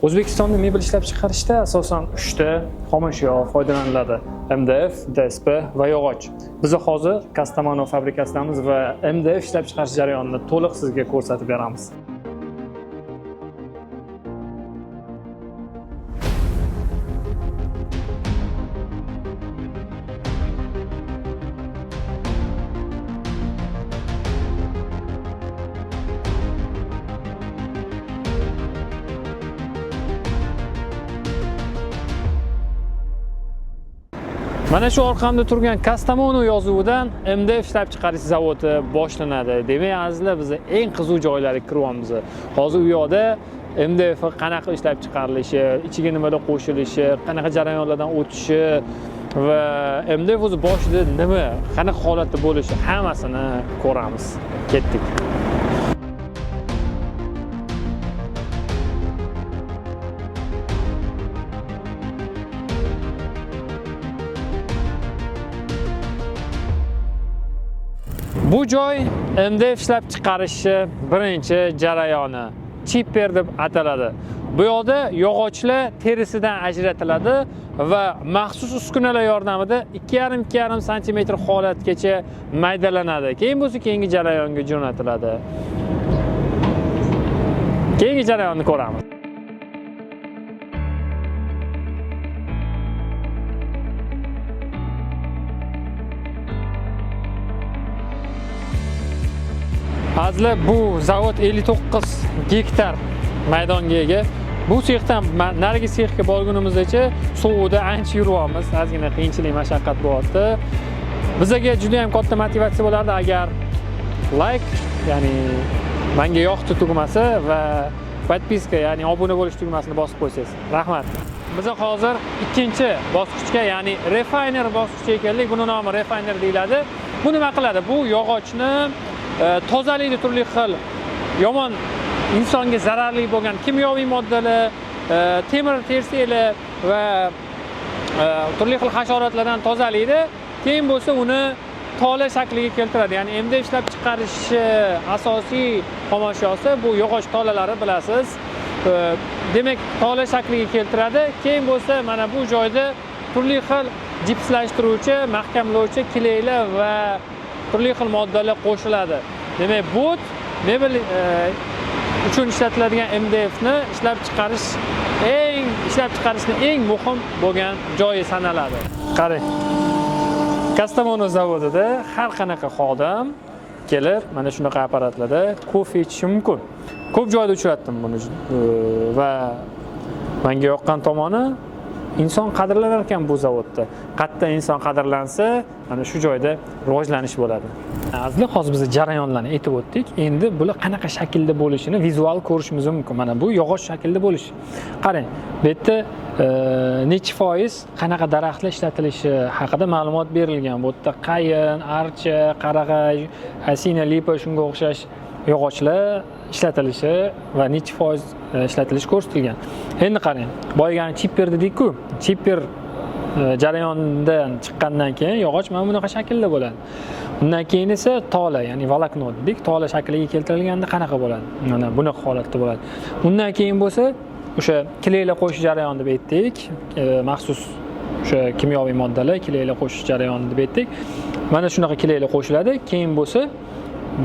O'zbekistonda mebel ishlab chiqarishda asosan 3 ta xomashyo foydalaniladi: MDF, DSP va yog'och. Biz hozir Kastamonu fabrikasidamiz va MDF ishlab chiqarish jarayonini to'liq sizga ko'rsatib beramiz. Mana shu orqamda turgan Kastamonu yozuvidan MDF ishlab chiqarish zavodi boshlanadi. Demak, azizlar, biz eng qiziq joylariga kiryapmiz. Hozir u yoqda MDF qanaqa ishlab chiqarilishi, ichiga nimalar qo'shilishi, qanaqa jarayonlardan o'tishi va MDF o'zi boshida nima, qanaqa holatda bo'lishi hammasini ko'ramiz. Ketdik. Bu joy MDF ishlab chiqarishi birinchi jarayoni. Chipper deb ataladi. Bu yoqda yog'ochlar terisidan ajratiladi va maxsus uskunalar yordamida 2,5-2,5 santimetr holatgacha maydalanadi. Keyin bo'lsa keyingi jarayonga jo'natiladi. Keyingi jarayonni ko'ramiz. Azizlar, bu zavod 59 gektar maydonga ega. Bu sexdan narigi sexga borgunimizgacha sovuqda ancha yuryapmiz. Ozgina qiyinchilik, mashaqqat bo'lyapti. Bizga juda ham katta motivatsiya bo'lardi agar like, ya'ni menga yoqdi tugmasi va podpiska, ya'ni obuna bo'lish tugmasini bosib qo'ysangiz. Rahmat. Biz hozir ikkinchi bosqichga, ya'ni refiner bosqichiga keldik. Buni nomi refiner deyiladi. Bu nima qiladi? Bu yog'ochni tozalaydi, turli xil yomon insonga zararli bo'lgan kimyoviy moddalar, temir tersaklar va turli xil hasharotlardan tozalaydi. Keyin bo'lsa uni tola shakliga keltiradi. Ya'ni MDF ishlab chiqarish asosiy xomashyosi bu yog'och tolalari, bilasiz. Demak, tola shakliga keltiradi. Keyin bo'lsa mana bu joyda turli xil jipslashtiruvchi, mahkamlovchi kleylar va turli xil moddalar qo'shiladi. Demak, bu mebel uchun ishlatiladigan MDF ni ishlab chiqarish eng muhim bo'lgan joyi sanaladi. Qarang. Kastamonu zavodida har qanaqa xodim kelib mana shunaqa apparatlarda kofe ichishi mumkin. Ko'p joyda uchratdim buni va menga yoqqan tomoni inson qadrlanar ekan bu zavodda. Qayerda inson qadrlansa, mana shu joyda rivojlanish bo'ladi. Azizlar, hozir biz jarayonlarni aytib o'tdik. Endi bular qanaqa shaklda bo'lishini vizual ko'rishimiz mumkin. Mana bu yog'och shaklda bo'lishi. Qarang, bu yerda necha foiz qanaqa daraxtlar ishlatilishi haqida ma'lumot berilgan. Bu yerda qayin, archa, qarag'ay, asina, lipa shunga o'xshash yog'ochlar ishlatilishi va necha foiz ishlatilishi ko'rsatilgan. Endi qarang, boyagani chipper dedik-ku. Chipper jarayonidan chiqqandan keyin yog'och mana bunaqa shaklda bo'ladi. Undan keyin esa tola, ya'ni volokno dedik, tola shakliga keltirilganda qanaqa bo'ladi? Mana bunaqa holatda bo'ladi. Undan keyin bo'lsa o'sha kleylar qo'shish jarayoni deb aytdik. Maxsus o'sha kimyoviy moddalar kleylar qo'shish jarayoni deb aytdik. Mana shunaqa kleylar qo'shiladi, keyin bo'lsa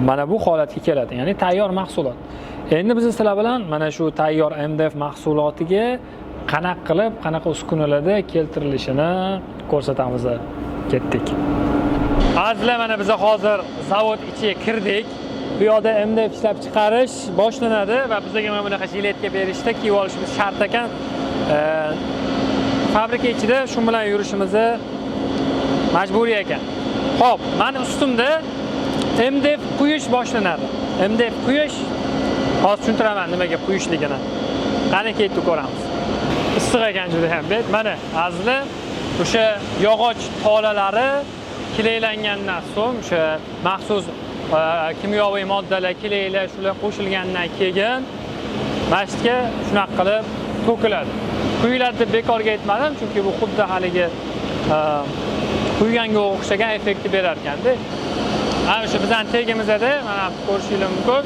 mana bu holatga keladi, ya'ni tayyor mahsulot. Endi biz sizlar bilan mana shu tayyor MDF mahsulotiga qanaqa qilib, qanaqa uskunalarda keltirilishini ko'rsatamiz. Ketdik. Azizlar, mana biz hozir zavod ichiga kirdik. Bu yoqda MDF ishlab chiqarish boshlanadi va bizga mana bunaqa jiletka berishdi, kiyib olishimiz shart ekan. Fabrika ichida shu bilan yurishimiz majburiy ekan. Xo'p, meni ustimda MDF quyish boshlanadi. MDF quyish, hozir tushuntiraman nimaga quyishligini. Qani ketdik ko'ramiz. Issiq ekan juda ham. Mana azizlar, o'sha yog'och tolalari kleylangandan so'ng, o'sha maxsus kimyoviy moddalar, kleylar shular qo'shilgandan keyin masjidga shunaqa qilib to'kiladi. Quyiladi deb bekorga aytmadim, chunki bu xuddi haligi quyganga o'xshagan effektni berar ekanda. Ana o'sha bizning tegimizda mana ko'rishingiz mumkin.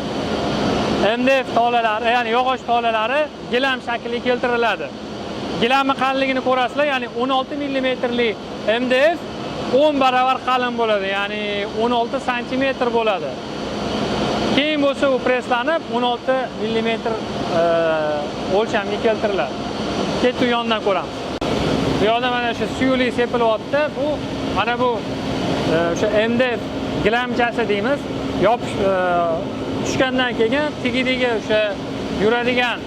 MDF tolalari, ya'ni yog'och tolalari gilam shakliga keltiriladi. Gilamni qalinligini ko'rasizlar, ya'ni 16 millimetrli MDF 10 barobar qalin bo'ladi, ya'ni 16 santimetr bo'ladi. Keyin bo'lsa u preslanib 16 millimetr o'lchamga keltiriladi. Ketdi, yondan ko'ramiz. Bu yoqda mana shu suyuqlik sepilyapti. Bu mana bu o'sha MDF gilamchasi deymiz. Yopish tushgandan keyin tagidagi o'sha yuradigan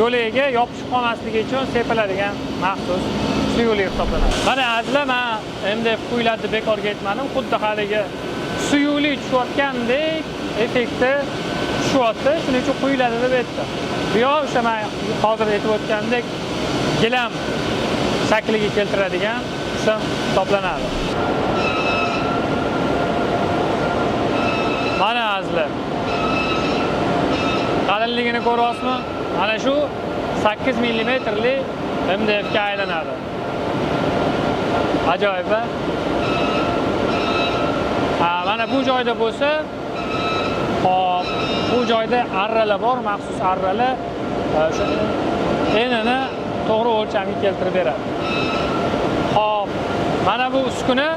yo'lagiga yopishib qolmasligi uchun sepiladigan maxsus suyuqlik hisoblanadi. Mana azizlar, men MDF quyiladi bekorga aytmadim. Xuddi haligi suyuqlik tushayotgandek effekti tushyapti. Shuning uchun quyiladi deb aytdim. Bu yoq o'sha men hozir aytib o'tgandek gilam shakliga keltiradigan qism hisoblanadi. Mana azizlar, qalinligini ko'ryapsizmi? Mana shu 8 millimetrli MDF ga aylanadi. Ajoyib, a? Ha, mana bu joyda bo'lsa, hop, bu joyda arralar bor, maxsus arralar, o'sha enini to'g'ri o'lchamga keltirib beradi. Hop, mana bu uskuna,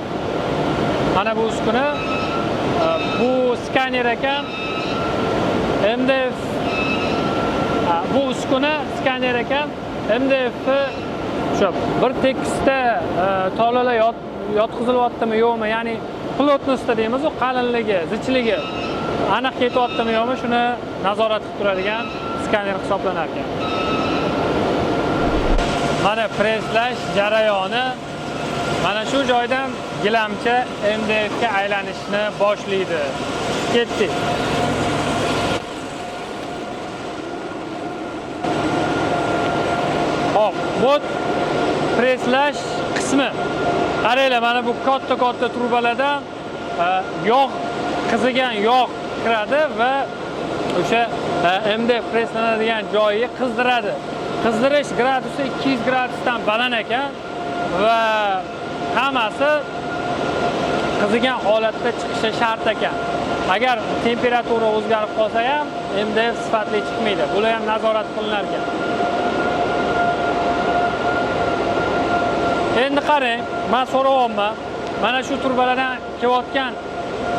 mana bu uskuna, bu skaner ekan. MDF, ha, bu uskuna skaner ekan. MDF o'sha bir tekisda tolalar yotqizilyaptimi yo'qmi, ya'ni плотность deymiz, u qalinligi, zichligi aniq ketyaptimi yo'qmi, shuni nazorat qilib turadigan skaner hisoblanar ekan. Mana presslash jarayoni mana shu joydan gilamcha MDF ga aylanishni boshlaydi. Ketdik. Hop, bu presslash qismi. Qaranglar, mana bu katta-katta trubalardan yog', qizigan yog' kiradi va o'sha MDF presslanadigan joyi qizdiradi. Qizdirish gradusi 200 gradusdan baland ekan va hammasi qizigan holatda chiqishi shart ekan. Agar temperatura o'zgarib qolsa ham MDF sifatli chiqmaydi. Bular ham nazorat qilinar ekan. Endi qarang, men so'rayapman. Mana shu trubalardan kelayotgan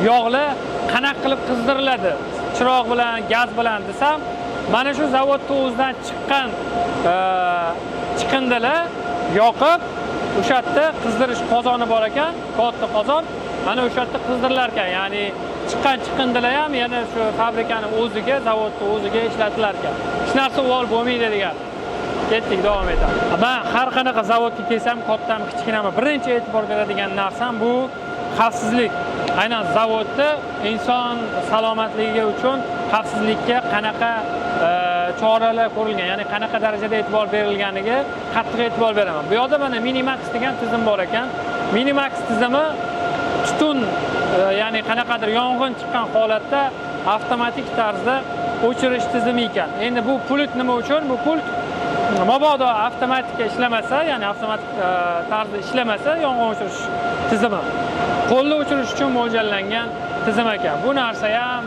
yog'lar qanaqa qilib qizdiriladi? Chiroq bilan, gaz bilan desam, mana shu zavodda o'zidan chiqqan chiqindilar yoqib, o'sha yerda qizdirish qozoni bor ekan, katta qozon. Mana o'sha yerda qizdirilar ekan. Ya'ni chiqqan chiqindilar ham yana shu fabrikani o'ziga, zavodni o'ziga ishlatilar ekan. Hech narsa uvol bo'lmaydi degan. Ketdik, davom etamiz. Men har qanaqa zavodga kelsam, kattami, kichkinami, birinchi e'tibor beradigan narsam bu xavfsizlik. Aynan zavodda inson salomatligi uchun xavfsizlikka qanaqa choralar ko'rilgan, ya'ni qanaqa darajada e'tibor berilganiga qattiq e'tibor beraman. Bu yoqda mana Minimax degan tizim bor ekan. Minimax tizimi tutun, ya'ni qanaqadir yong'in chiqqan holatda avtomatik tarzda o'chirish tizimi ekan. Endi bu pult nima uchun? Bu pult mabodo avtomatik ishlamasa, ya'ni avtomatik tarzda ishlamasa yong'in o'chirish tizimi qo'lda o'chirish uchun mo'ljallangan tizim ekan. Bu narsa ham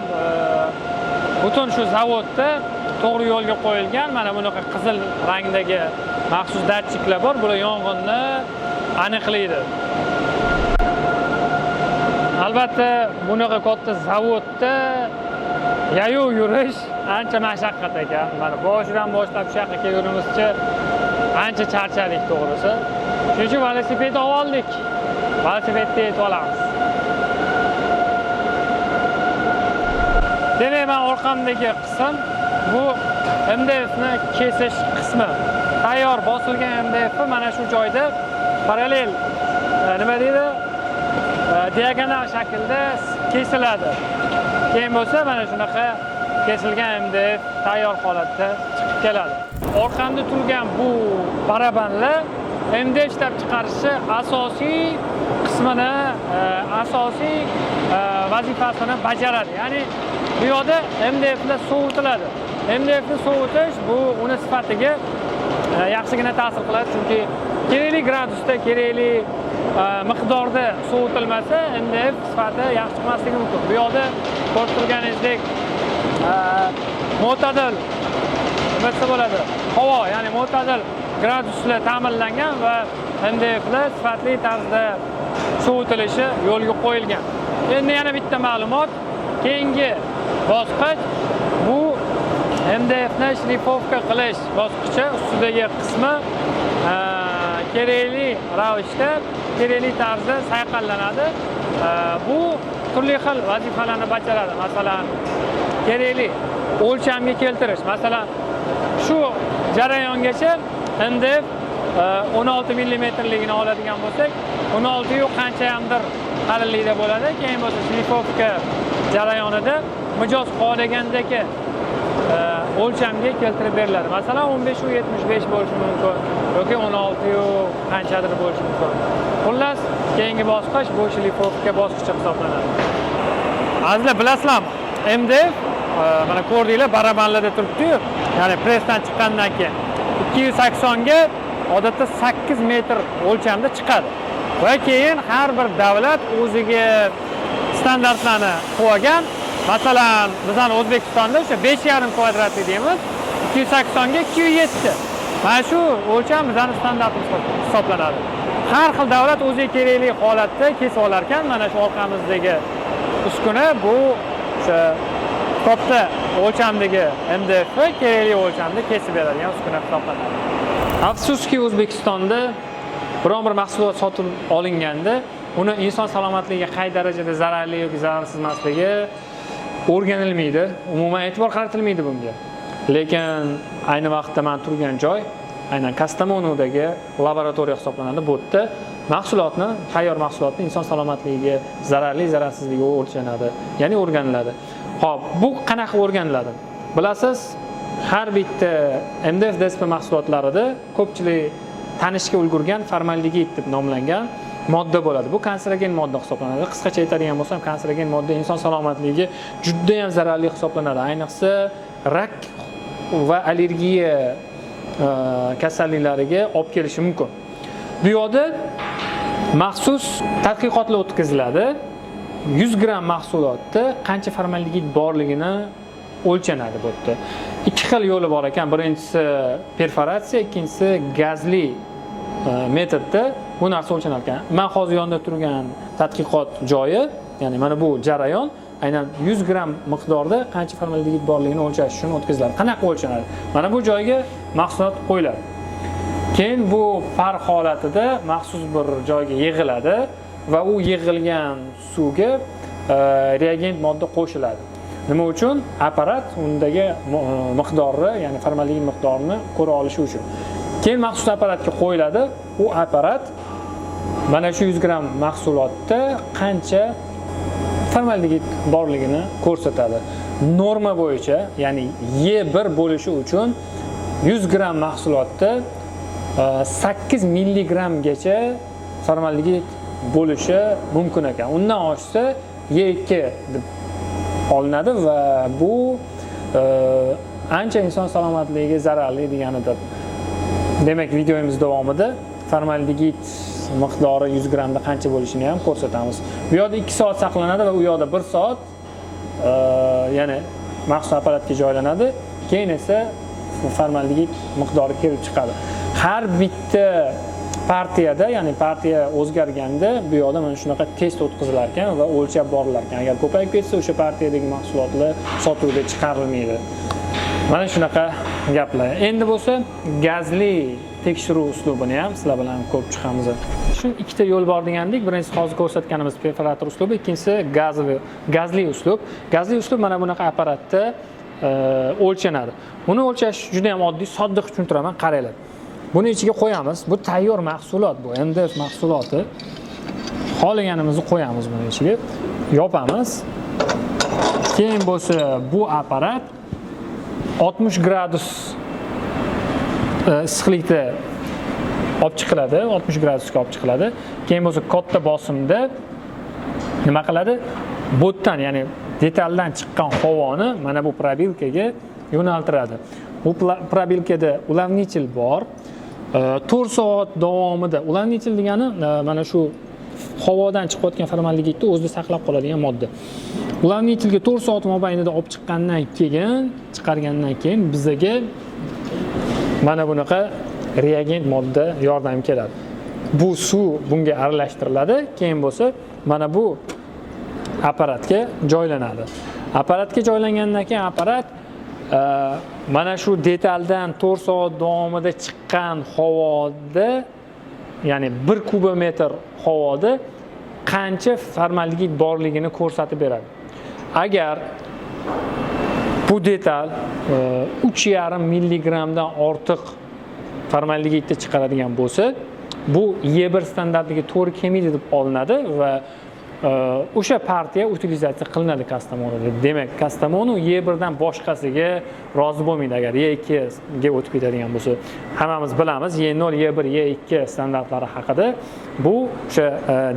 butun shu zavodda to'g'ri yo'lga qo'yilgan. Mana bunaqa qizil rangdagi maxsus datchiklar bor, bular yong'inni aniqlaydi. Albatta, bunaqa katta zavodda yayov yurish ancha mashaqqat ekan. Mana boshidan boshlab shu yoqqa kelgunimizcha ancha charchadik to'g'risi. Shuning uchun velosiped oldik. Velosipedda yetib olamiz. Demak, men orqamdagi qism bu MDF ni kesish qismi. Tayyor bosilgan MDF ni mana shu joyda parallel, nima deydi? Diagonal shaklda kesiladi. Keyin bo'lsa mana shunaqa kesilgan MDF tayyor holatda chiqib keladi. Orqamda turgan bu barabanlar MDF ishlab chiqarishni asosiy qismini, asosiy vazifasini bajaradi. Ya'ni bu yoqda MDFlar sovutiladi. MDFni sovutish bu uni sifatiga yaxshigina ta'sir qiladi, chunki kerakli gradusda, kerakli miqdorda sovutilmasa MDF sifati yaxshi chiqmasligi mumkin. Bu yoqda ko'rib turganingizdek, Mo'tadil, nima desa bo'ladi, havo, ya'ni mo'tadil graduslar ta'minlangan va MDFlar sifatli tarzda sovutilishi yo'lga qo'yilgan. Endi yana bitta ma'lumot: keyingi bosqich bu MDFni шлифовка qilish bosqichi. Ustidagi qismi kerakli ravishda, kerakli tarzda sayqallanadi. Bu turli xil vazifalarni bajaradi, masalan, kerakli o'lchamga keltirish. Masalan, shu jarayongacha MDF 16 millimetrligini oladigan bo'lsak, 16 yu qanchayamdir qalinlikda bo'ladi. Keyin bo'lsa шлифовка jarayonida mijoz xohlagandagi o'lchamga keltirib beriladi. Masalan, 15 75 bo'lishi mumkin yoki 16 yu qanchadir bo'lishi mumkin. Xullas, keyingi bosqich bu шлифовка bosqichi hisoblanadi. Azizlar, bilasizlarmi, MDF mana ko'rdinglar, barabanlarda turibdiyu, ya'ni pressdan chiqqandan keyin 280 ga odatda 8 metr o'lchamda chiqadi va keyin har bir davlat o'ziga standartlarni qo'ygan. Masalan, bizani O'zbekistonda o'sha 5,5 kvadratli deymiz, 280 ga 207, mana shu o'lcham bizani standartimiz hisoblanadi. Har xil davlat o'ziga kerakli holatda kesib olar ekan. Mana shu orqamizdagi uskuna bu o'sha katta o'lchamdagi MDF kerakli o'lchamda kesib beradigan uskuna hisoblanadi. Afsuski, O'zbekistonda biron bir mahsulot sotib olinganda uni inson salomatligiga qay darajada zararli yoki zararsiz emasligi o'rganilmaydi, umuman e'tibor qaratilmaydi bunga. Lekin ayni vaqtda man turgan joy aynan Kastamonudagi laboratoriya hisoblanadi. Bu yerda mahsulotni, tayyor mahsulotni inson salomatligiga zararli, zararsizligi o'lchanadi, ya'ni o'rganiladi. Ho'p, bu qanaqa o'rganiladi? Bilasiz, har bitta MDF, DSP mahsulotlarida ko'pchilik tanishga ulgurgan formaldegid deb nomlangan modda bo'ladi. Bu kanserogen modda hisoblanadi. Qisqacha aytadigan bo'lsam, kanserogen modda inson salomatligiga juda ham zararli hisoblanadi, ayniqsa rak va allergiya kasalliklariga olib kelishi mumkin. Bu yoqda maxsus tadqiqotlar o'tkaziladi, 100 gramm mahsulotda qancha formaldegid borligini o'lchanadi. Bu yerda ikki xil yo'li bor ekan: birinchisi perforatsiya, ikkinchisi gazli metodda bu narsa o'lchanar ekan. Man hozir yonida turgan tadqiqot joyi, ya'ni mana bu jarayon aynan 100 gramm miqdorda qancha formaldegid borligini o'lchash uchun o'tkaziladi. Qanaqa o'lchanadi? Mana bu joyga mahsulot qo'yiladi, keyin bu пар holatida maxsus bir joyga yig'iladi va u yig'ilgan suvga reagent modda qo'shiladi. Nima uchun? Apparat undagi miqdorni, ya'ni formaldegid miqdorini ko'ra olishi uchun. Keyin maxsus apparatga qo'yiladi. U apparat mana shu 100 gramm mahsulotda qancha formaldegid borligini ko'rsatadi. Norma bo'yicha, ya'ni E1 bo'lishi uchun 100 gramm mahsulotda 8 milligrammgacha formaldegid bo'lishi mumkin ekan. Undan oshsa, E2 deb olinadi va bu ancha inson salomatligiga zararli deganidir. Demak, videomiz davomida formaldegid miqdori 100 grammda qancha bo'lishini ham ko'rsatamiz. Bu yoqda 2 soat saqlanadi va u yoqda 1 soat, ya'ni maxsus apparatga joylanadi. Keyin esa formaldegid miqdori kelib chiqadi. Har bitta partiyada, ya'ni partiya o'zgarganda bu yoqda mana shunaqa test o'tkazilar ekan va o'lchab borilar ekan. Agar ko'payib ketsa, o'sha partiyadagi mahsulotlar sotuvga chiqarilmaydi. Mana shunaqa gaplar. Endi bo'lsa gazli tekshiruv uslubini ham sizlar bilan ko'rib chiqamiz. Shu ikkita yo'l bor degandik. Birinchisi hozir ko'rsatganimiz perforator uslubi, ikkinchisi gazli uslub. Gazli uslub mana bunaqa apparatda o'lchanadi. Buni o'lchash juda ham oddiy, sodda qilib tushuntiraman, qaranglar. Buni ichiga qo'yamiz. Bu tayyor mahsulot, bu MDF mahsuloti. Xohlaganimizni qo'yamiz buni ichiga. Yopamiz. Keyin bo'lsa bu apparat 60 gradus issiqlikda olib chiqiladi, 60 gradusga olib chiqiladi. Keyin bo'lsa katta bosimda nima qiladi? Bo'tdan, ya'ni detaldan chiqqan havoni mana bu пробирка ga yo'naltiradi. Bu пробирка da уплотнитель bor. 4 soat davomida, уплотнитель degani mana shu Havodan chiqayotgan formaldegidni o'zida saqlab qoladigan modda. Уравнитель ga 4 soat mobaynida olib chiqqandan keyin, chiqargandan keyin bizaga mana bunaqa reagent modda yordam keladi. Bu suv bunga aralashtiriladi, keyin bo'lsa mana bu apparatga joylanadi. Apparatga joylangandan keyin apparat mana shu detaldan 4 soat davomida chiqqan havoda, ya'ni 1 kubometr havoda qancha formaldegid borligini ko'rsatib beradi. Agar bu detal 3,5 milligramdan ortiq formaldegidni chiqaradigan bo'lsa, bu E1 standartiga to'g'ri kelmaydi deb olinadi va o'sha partiya utilizatsiya qilinadi Kastamonuda. Demak, Kastamonu E1 dan boshqasiga rozi bo'lmaydi agar E2 ga o'tib ketadigan bo'lsa. Hammamiz bilamiz E0, E1, E2 standartlari haqida. Bu o'sha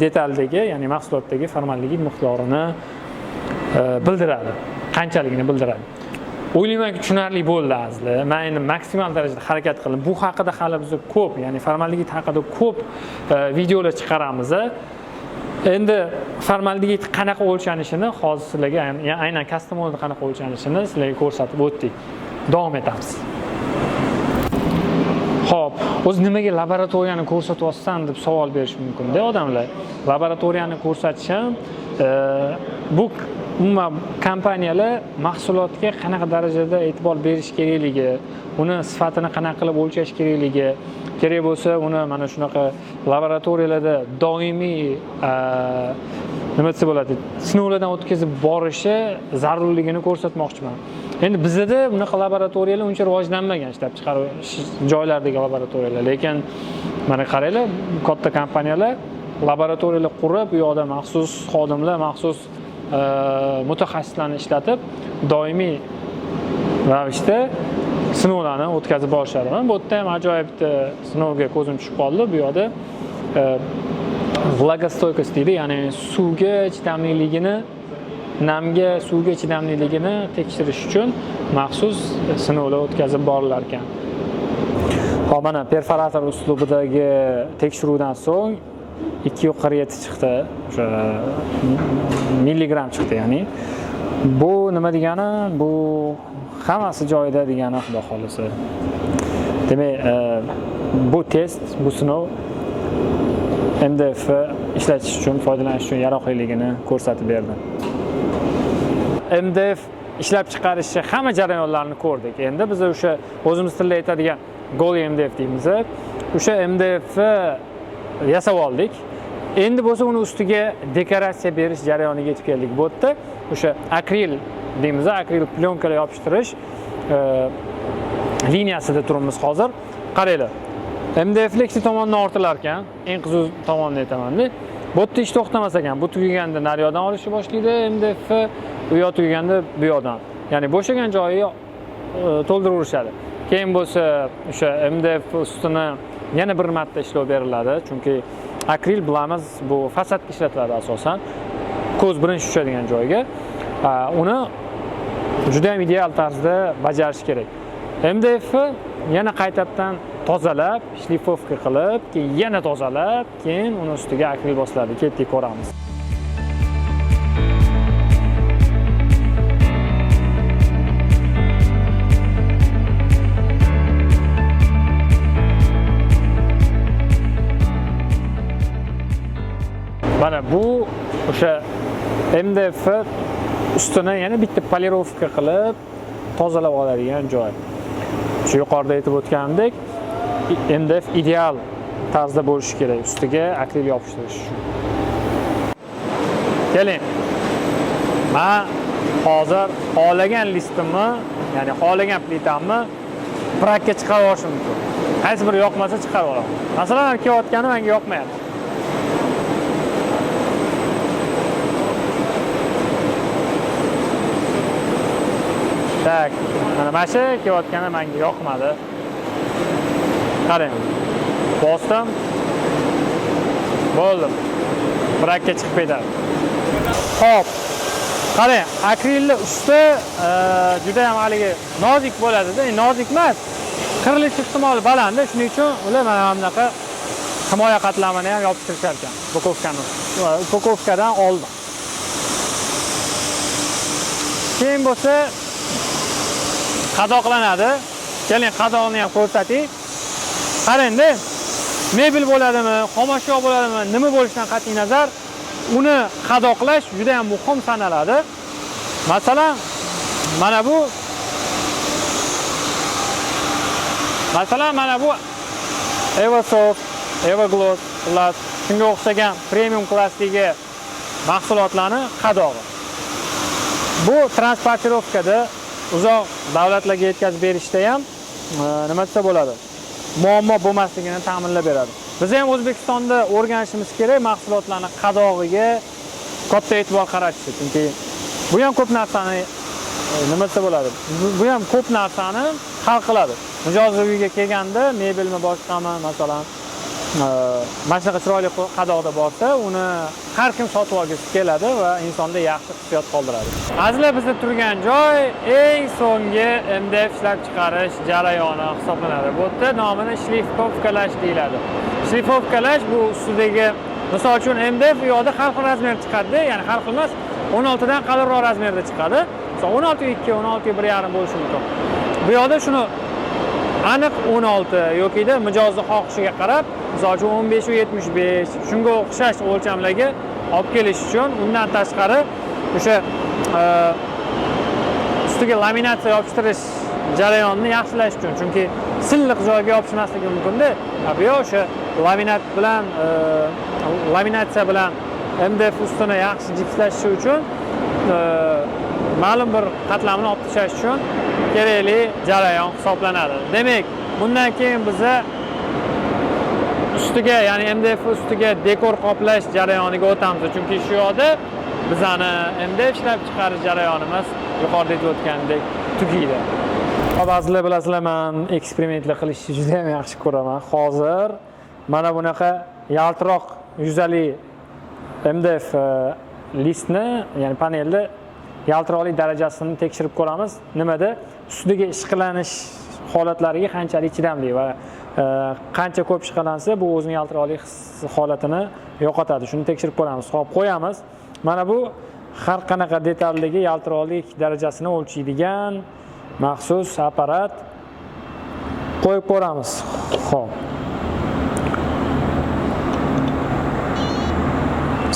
detaldagi, ya'ni mahsulotdagi formaldegid miqdorini bildiradi. Qanchaligini bildiradi. O'ylaymanki, tushunarli bo'ldi azizlar. Men endi maksimal darajada harakat qildim. Bu haqida hali biz ko'p, ya'ni formaldegid haqida ko'p videolar chiqaramiz. Endi formaldegid qanaqa o'lchanishini hozir sizlarga, aynan Kastamonuda qanaqa o'lchanishini sizlarga ko'rsatib o'tdik. Davom etamiz. Xo'p, o'zi nimaga laboratoriyani ko'rsatyapsan deb savol berish mumkin-da odamlar. Laboratoriyani ko'rsatishim, bu umuman kompaniyalar mahsulotga qanaqa darajada e'tibor berish kerakligi, uni sifatini qanaqa qilib o'lchash kerakligi, kerak bo'lsa uni mana shunaqa laboratoriyalarda doimiy nima desa bo'ladi, sinovlardan o'tkazib borishi zarurligini ko'rsatmoqchiman. Endi bizda bunaqa laboratoriyalar uncha rivojlanmagan, ishlab chiqarish joylaridagi laboratoriyalar, lekin mana qaranglar, katta kompaniyalar laboratoriyalar qurib, u yoqda maxsus xodimlar, maxsus mutaxassislarni ishlatib, doimiy ravishda sinovlarni o'tkazib borishadi. Mana bu yerda ham ajoyib bitta sinovga ko'zim tushib qoldi. Bu yoqda влагостойкость deydi, ya'ni suvga chidamliligini, namga, suvga chidamliligini tekshirish uchun maxsus sinovlar o'tkazib borilar ekan. Hop, mana perforator uslubidagi tekshiruvdan so'ng 247 chiqdi, o'sha milligram chiqdi, ya'ni bu nima degani? Bu hammasi joyida degani, xudo xohlasa. Demak, bu test, bu sinov MDF ishlatish uchun, foydalanish uchun yaroqliligini ko'rsatib berdi. MDF ishlab chiqarishi hamma jarayonlarini ko'rdik. Endi biz o'sha o'zimiz tilda aytadigan голый MDF deymiz. O'sha MDF yasab oldik. Endi bo'lsa uni ustiga dekoratsiya berish jarayoniga yetib keldik. Bu yerda o'sha akril deymiz, akril plyonkalar yopishtirish liniyasida turibmiz hozir. Qaranglar. MDF ikkita tomondan ortilar ekan, eng qiziq tomonini aytaman-da. Bu yerda ish to'xtamas ekan. Bu tugaganda naryoqdan olishni boshlaydi MDF, u yoq tugaganda bu yoqdan. Ya'ni bo'shagan joyi to'ldiraverishadi. Keyin bo'lsa o'sha MDF ustini yana bir marta ishlov beriladi, chunki akril bilamiz bu fasadga ishlatiladi asosan. Ko'z birinchi tushadigan joyga. Uni juda ham ideal tarzda bajarish kerak. MDF yana qaytadan tozalab, шлифовка qilib, keyin yana tozalab, keyin uni ustiga akril bosiladi. Ketdik, ko'ramiz. Mana bu o'sha MDF ustini yana bitta polirovka qilib tozalab oladigan joy. Shu yuqorida aytib o'tganimdek, MDF ideal tarzda bo'lishi kerak, ustiga akril yopishtirish uchun. Keling. Men hozir xohlagan listimni, ya'ni xohlagan plitamni brakka chiqarib olishim mumkin. Qaysi biri yoqmasa chiqarib olaman. Masalan, kelayotgani menga yoqmayapti. Tak, mana shu kelayotgani menga yoqmadi. Qarang. Bosdim. Bo'ldi. Brakka chiqib ketadi. Xo'p. Qarang, akrilni usti juda ham haligi nozik bo'ladi-da, nozik emas. Qirilish ehtimoli baland, shuning uchun ular mana bunaqa Himoya qatlamini ham yopishtirishar ekan упаковка ni. Упаковка dan oldin. Keyin bo'lsa qadoqlanadi. Keling, qadog'ini ham ko'rsating. Qarangda, mebel bo'ladimi, xomashyo bo'ladimi, nima bo'lishidan qat'iy nazar, uni qadoqlash juda ham muhim sanaladi. Masalan, mana bu Evosoft, Evogloss, xullas, shunga o'xshagan premium klassdagi mahsulotlarni qadog'i. Bu транспортировка da uzoq davlatlarga yetkazib berishda ham nima desa bo'ladi, muammo bo'lmasligini ta'minlab beradi. Biz ham O'zbekistonda o'rganishimiz kerak mahsulotlarni qadog'iga katta e'tibor qaratishni, chunki bu ham ko'p narsani nima desa bo'ladi, bu ham ko'p narsani hal qiladi. Mijoz uyga kelganda mebelmi, boshqami, masalan, mana shunaqa chiroyli qadoqda borsa, uni har kim sotib olgisi keladi va insonda yaxshi hissiyot qoldiradi. Azizlar, bizni turgan joy eng so'nggi MDF ishlab chiqarish jarayoni hisoblanadi. Bu yerda nomini шлифовка lash deyiladi. Шлифовка lash bu ustidagi, misol uchun, MDF u yoqda har xil размер chiqadi, ya'ni har xil emas, 16 dan qalinroq размер da chiqadi. Masalan, 16.2, 16.1,5 bo'lishi mumkin. Bu yoqda shuni aniq 16 yokida mijozni xohishiga qarab, misol uchun, 15.75, shunga o'xshash o'lchamlarga olib kelish uchun, undan tashqari o'sha ustiga laminatsiya yopishtirish jarayonini yaxshilash uchun, chunki silliq joyga yopishmasligi mumkinda. Bu yoq o'sha laminat bilan laminatsiya bilan MDF ustini yaxshi jipslashishi uchun ma'lum bir qatlamini olib tashlash uchun kerakli jarayon hisoblanadi. Demak, bundan keyin biza ustiga, ya'ni MDF ustiga dekor qoplash jarayoniga o'tamiz, chunki shu yoqda bizani MDF ishlab chiqarish jarayonimiz yuqorida aytib o'tgandek tugaydi. Hop, azizlar, bilasizlar, man eksperimentlar qilishni juda ham yaxshi ko'raman. Hozir mana bunaqa yaltiroq yuzali MDF listni, ya'ni panelni yaltiroqlik darajasini tekshirib ko'ramiz. Nimada? Ustidagi ishqalanish holatlariga qanchalik chidamli va qancha ko'p ishqalansa, bu o'zining yaltiroqlik holatini yo'qotadi. Shuni tekshirib ko'ramiz. Hop, qo'yamiz. Mana bu har qanaqa detaldagi yaltiroqlik darajasini o'lchaydigan maxsus apparat. Qo'yib ko'ramiz. Xo'p.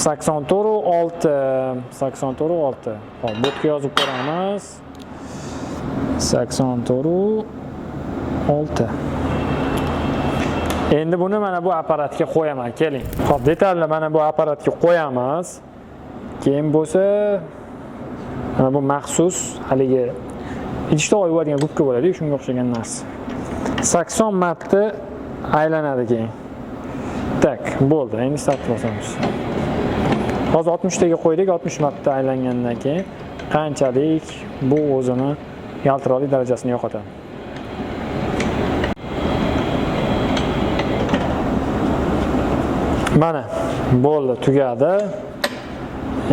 84.6, 84.6. Xo'p, bu yerga yozib ko'ramiz. 84.6. Endi buni mana bu apparatga qo'yaman, keling. Xo'p, detalni mana bu apparatga qo'yamiz. Keyin bo'lsa mana bu maxsus haligi idishda yuvadigan gubka bo'ladi, shunga o'xshagan narsa. 80 marta aylanadi keyin. Так, bo'ldi. Endi start bosamiz. Hozir 60 taga qo'ydik, 60 marta aylangandan keyin qanchalik bu o'zini yaltiroqlik darajasini yo'qotadi. Mana bo'ldi, tugadi.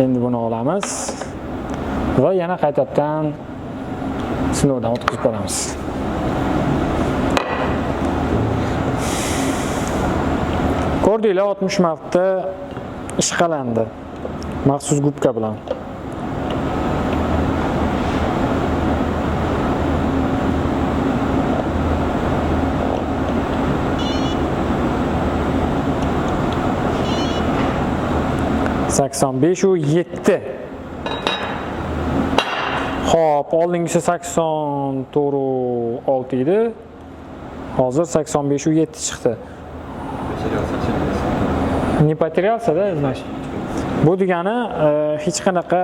Endi buni olamiz va yana qaytadan sinovdan o'tkazib ko'ramiz. Ko'rdinglar, 60 marta ishqalandi maxsus gubka bilan. 85.7. Xo'p, oldingisi 84.6 edi. Hozir 85.7 chiqdi. Не потерялся, да, значит? Bu degani hech qanaqa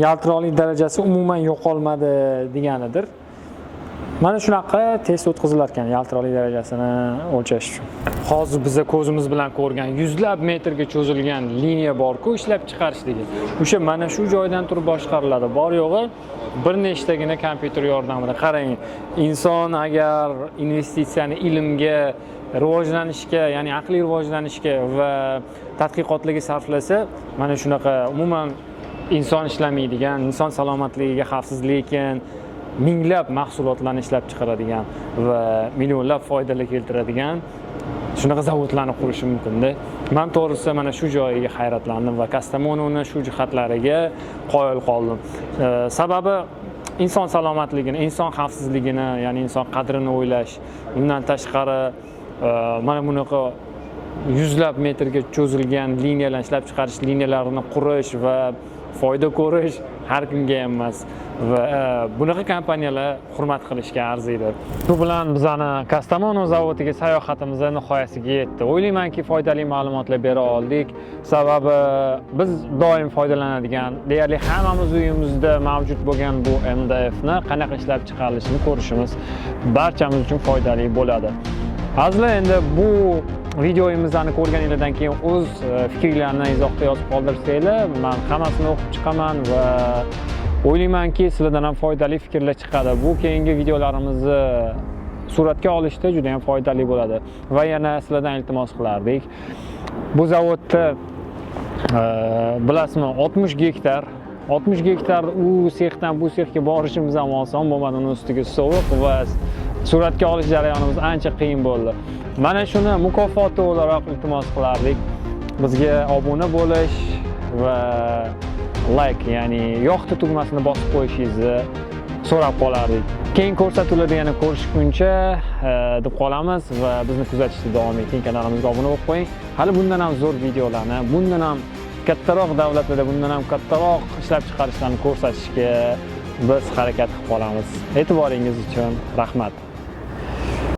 yaltiroqlik darajasi umuman yo'qolmadi deganidir. Mana shunaqa test o'tkazilar ekan yaltiroqlik darajasini o'lchash uchun. Hozir biza ko'zimiz bilan ko'rgan yuzlab metrga cho'zilgan liniya bor-ku ishlab chiqarishligi. O'sha mana shu joydan turib boshqariladi. Bor yo'g'i bir nechtagina kompyuter yordamida. Qarang, inson agar investitsiyani ilmga, rivojlanishga, ya'ni aqliy rivojlanishga va tadqiqotlarga sarflasa, mana shunaqa umuman inson ishlamaydigan, inson salomatligiga xavfsiz, lekin minglab mahsulotlarni ishlab chiqaradigan va millionlab foydalar keltiradigan Shunaqa zavodlarni qurishi mumkinda. Man to'g'risi mana shu joyiga hayratlandim va Kastamonuni shu jihatlariga qoyil qoldim. Sababi inson salomatligini, inson xavfsizligini, ya'ni inson qadrini o'ylash, undan tashqari mana bunaqa yuzlab metrga cho'zilgan liniyalarni ishlab chiqarish liniyalarini qurish va foyda ko'rish har kimga ham emas va bunaqa kompaniyalar hurmat qilishga arziydi. Bu bilan bizani Kastamonu zavodiga sayohatimiz nihoyasiga yetdi. O'ylaymanki, foydali ma'lumotlar bera oldik. Sababi biz doim foydalanadigan, deyarli hammamiz uyimizda mavjud bo'lgan bu MDF ni qanaqa ishlab chiqarilishini ko'rishimiz barchamiz uchun foydali bo'ladi. Azizlar, endi bu videomizni ko'rganinglardan keyin o'z fikringlarni izohda yozib qoldirsanglar, man hammasini o'qib chiqaman va o'ylaymanki, sizlardan ham foydali fikrlar chiqadi. Bu keyingi videolarimizni suratga olishda juda ham foydali bo'ladi. Va yana sizlardan iltimos qilardik. Bu zavodda bilasizmi, 60 gektar, 60 gektar u sexdan bu sexga borishimiz ham oson bo'lmadi, uni ustiga sovuq va suratga olish jarayonimiz ancha qiyin bo'ldi. Mana shuni mukofoti o'laroq iltimos qilardik. Bizga obuna bo'lish va like, ya'ni yoqti tugmasini bosib qo'yishingizni so'rab qolardik. Keyin ko'rsatuvlarda yana ko'rishguncha deb qolamiz va bizni kuzatishda davom eting. Kanalimizga obuna bo'lib qo'ying. Hali bundan ham zo'r videolarni, bundan ham kattaroq davlatlarda, bundan ham kattaroq ishlab chiqarishlarni ko'rsatishga biz harakat qilib qolamiz. E'tiboringiz uchun rahmat.